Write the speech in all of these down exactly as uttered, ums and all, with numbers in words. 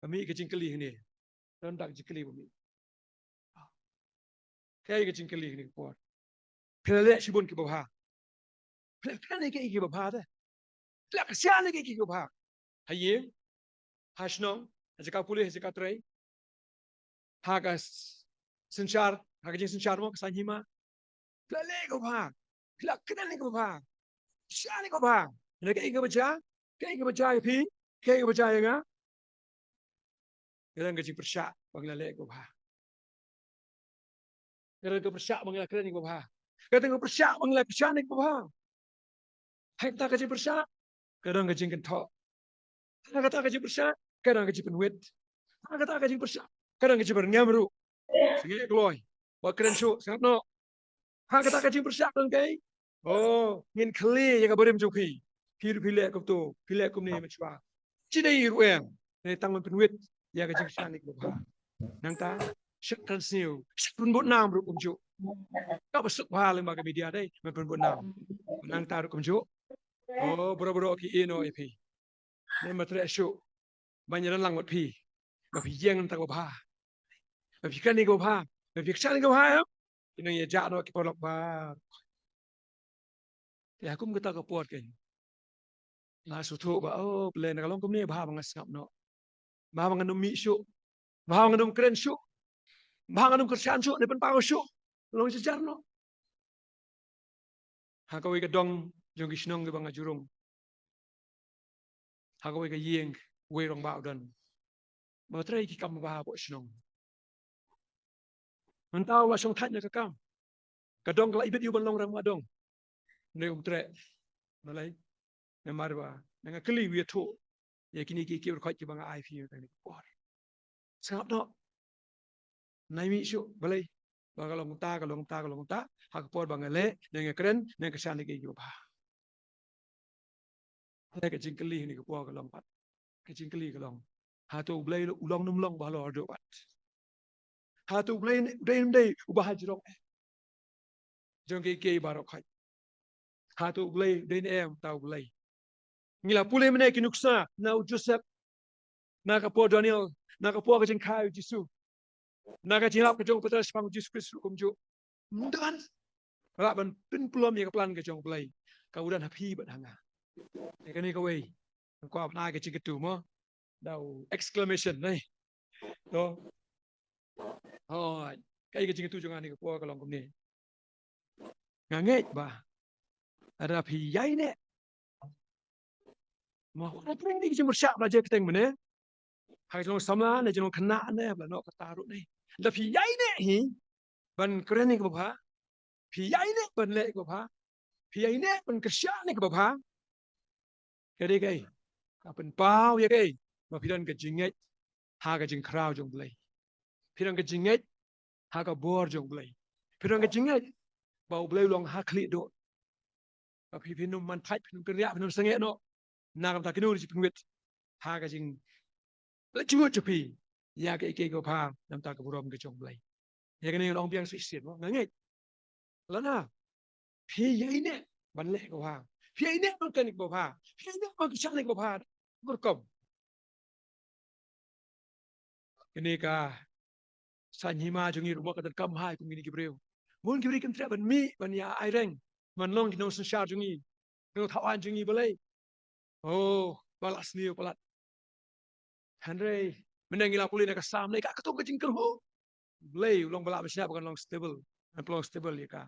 Ba mih ka jingkylli hangne. Don dak jingkylli ba mih. Kaei ka jingkylli hangne ka por. Phi la leh shibun kiba bha. Phi la kren ïa kiei kiba bha te. Phi la kyrshan ïa kiei kiba bha. Ha ïing, ha shnong, ha jaka pule, ha jaka trei. Ha ka s-, synshar, ha ka jingsynshar mo, ka saiñ hima. Phi la leh kaba bha. Phi la kren ïa kaba bha. Kyrshan ïa kaba bha. Hynrei kaei kaba jia, kaei kaba jia ïa phi, kaei kaba jia ïa nga. Ka don ka jingpyrshah ba ngi la leh kaba bha. Ka don ka pyrshah ba ngi la kren ïa kaba bha. Ka don ka pyrshah ba ngi la kyrshan ïa kaba bha. Ha kata ka jingpyrshah ka don ka jingkynthoh. Ha kata ka jingpyrshah ka don ka jingpynwit. Ha kata ka jingpyrshah ka don ka jingpynngem ruh. Sngewbha kloi. Wat kren shuh, sngap noh. Ha kata ka jingpyrshah ka don kaei? Oh, ngin khlieh ïa ka barim jong phi. Phi ruh phi leh kumto, phi leh kumne mynshuwa. Shi dei ruh em. Dei tang ban pynwit ïa ka jingkyrshan ïa kaba bha. Nangta, shah kren sniew, shah pynbud nam ruh kumjuh. Kaba suk bha lyngba ka media dei ban pynbud nam. Nangta ruh kumjuh. Oh, baroh baroh ki ïehnoh ïa phi. Ym treh shuh ban ïadon lang bad phi. Ba phi ïeng nangta kaba bha. Ba phi kren ïa kaba bha. Ba phi kyrshan ïa kaba bha em. Ki nang ïa jah noh ki paralok ba. Te ha kum kata ka por kein, nga sngewthuh ba, oh, Blei, lada ka long kumne, bha ba nga sngap noh. Bha ba ngan ym mih shuh. Bha ba ngan ym kren shuh. Bha ba ngan ym kyrshan shuh, ne pynpaw shuh. Long jynjar noh. Ha kawei ka dong jong ki shnong kiba nga ju rung. Ha kawei ka ïing, uwei u rangbah u don. Ba trei ki kam ba bha hapoh shnong. Mynta u la shong thait na ka kam. Ka dong ka la ibit ïa u ban long rangbah dong. Hynrei um treh. Balei? Namar ba, nga kylli u ïathuh ïa kine ki, ki baroh kiba nga ai phi ïa kane ka por. Sngap noh. Nai mih shuh, balei? Ba ka long kumta, ka long kumta, ka long kumta. Ha ka por ba nga leh, ne nga kren, ne nga kyrshan ïa kiei kiba bha. Te ka jingkylli kane ka por ka long pat. Ka jingkylli ka long, hato U Blei u long ne um long ba halor haduh pat? Hato U Blei u dei ne um dei uba ha jrong eh jong kiei kiei baroh khoit? Hato U Blei u dei ne em uta U Blei? Ngi la pule mynne ki nuksa na u Joseph, na ka por Daniel, na ka por ka jingkha ïa u Jisu, na ka jinglap ka jong u Petrus shaphang u Jisu Khrist ruh kumjuh. Ym don. Lah ban pynphlem ïa ka plan ka jong U Blei, ka u don ha phi bad ha nga. Ïa kane kawei, nga kwah ban ai ka jingkyntu mo, da u exclamation, ne? To. Hooid. Kaei ka jingkyntu jong nga kane ka por ka long kumne. Nga ngeit ba lada phi ïaineh, mo, hooid, phi ïaineh, ki jingpyrshah ba la jia kyrteng mynne. Ha ka jinglong samla ne jinglong khynnah ne, ba la noh kata ruh ne. Lada phi ïaineh hi ban kren ïa kaba bha, phi ïaineh ban leh ïa kaba bha, phi ïaineh ban kyrshan ïa kaba bha, ka dei kaei? Ka pynpaw ïa kaei? Ba phi don ka jingngeit ha ka jingkhraw jong U Blei. Phi don ka jingngeit ha ka bor jong U Blei. Phi don ka jingngeit ba U Blei u long ha khlieh duh. Ba phi, phin ym man thait, phin ym kynriah, phin ym sangeh noh. Na ka bynta kino kino jingpynwit ha ka jing la jingmut jong phi ïa kaei kaei kaba bha na ka bynta ka burom ka jong U Blei. Ïa kane nga ong biang shisien mo, nga ngeit. Lada phi ïaineh ban leh kaba bha, phi ïaineh ban kren kaba bha, phi ïaineh ban kyrshan kaba bha, ka rukom kane ka saiñ hima jong ngi ruh mo ka donkam bha kum kine ki briew. Bun ki briew kim treh ban mih ban ïa aireng, ban long ki nongsynshar jong ngi, ki nongthaw aiñ jong ngi, balei? Oh, ba la sniew palat. Hynrei mynne ngi la pule na ka Salm, ne ka katkum ka jingkyrhuh, Blei u long ba lah ban shaniah ba kan long stable, ban pynlong stable ïa ka.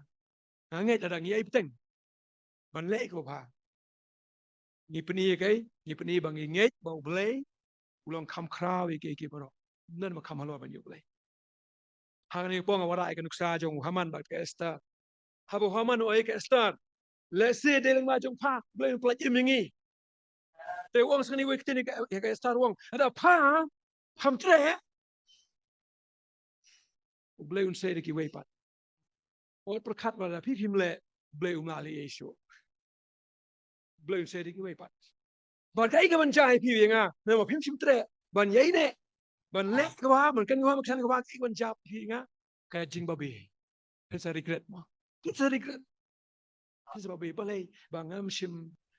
Nga ngeit lada ngi ïai bteng ban leh ïa kaba bha, ngi pyni ïa kaei? Ngi pyni ba ngi ngeit ba U Blei u long kham khraw ïa kiei kiei baroh. Ym don ba kham halor ban ïa U Blei. Ha kane ka por nga wanrah ïa ka nuksa jong u Haman bad ka Esther. Haba u Haman u ong ïa ka Esther, lehse dei lyngba jong pha Blei un pyllait im ïa ngi. Te u ong sa kane kawei ka ktien ïa ka, ïa ka Esther, u ong, lada pha pham treh, U Blei un sei da kiwei pat. Ot pyrkhat ba lada phi phim leh, U Blei um lah leh ei shuh. U Blei un sei da kiwei pat. Bad kaei kaban jia ïa phi ïa nga, namar phim shym treh ban ïaineh, ban leh kaba bha, ban kren kaba bha, ban kyrshan kaba bha, kaei kaban jia ïa phi ïa nga? Ka jingbabe. Phin sa regret mo. Phin sa regret. Phin sa babe, balei ba ngam shym,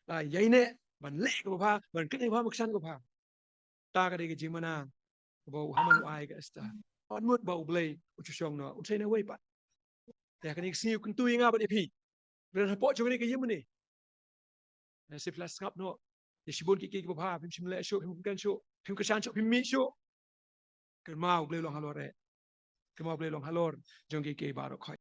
ah, ïaineh ban leh kaba bha, ban kren kaba bha, ban kyrshan kaba bha. Kata ka dei ka jingmana Kaba u Haman u ai ka Esther. Wat mut ba U Blei u shu shong noh, un shong noh wei pat. Te ha kane ka sngi u kyntu ïa nga bad ïa phi. Hynrei hapoh jong kane ka ïing mane, lehse phi la sngap noh ïa shibun kiei kiei kiba bha, phim shym leh shuh, phim kren shuh, phim kyrshan shuh, phim mih shuh. Kynmaw U Blei u long halor eh. Kynmaw U Blei u long halor jong kiei kiei baroh khoit.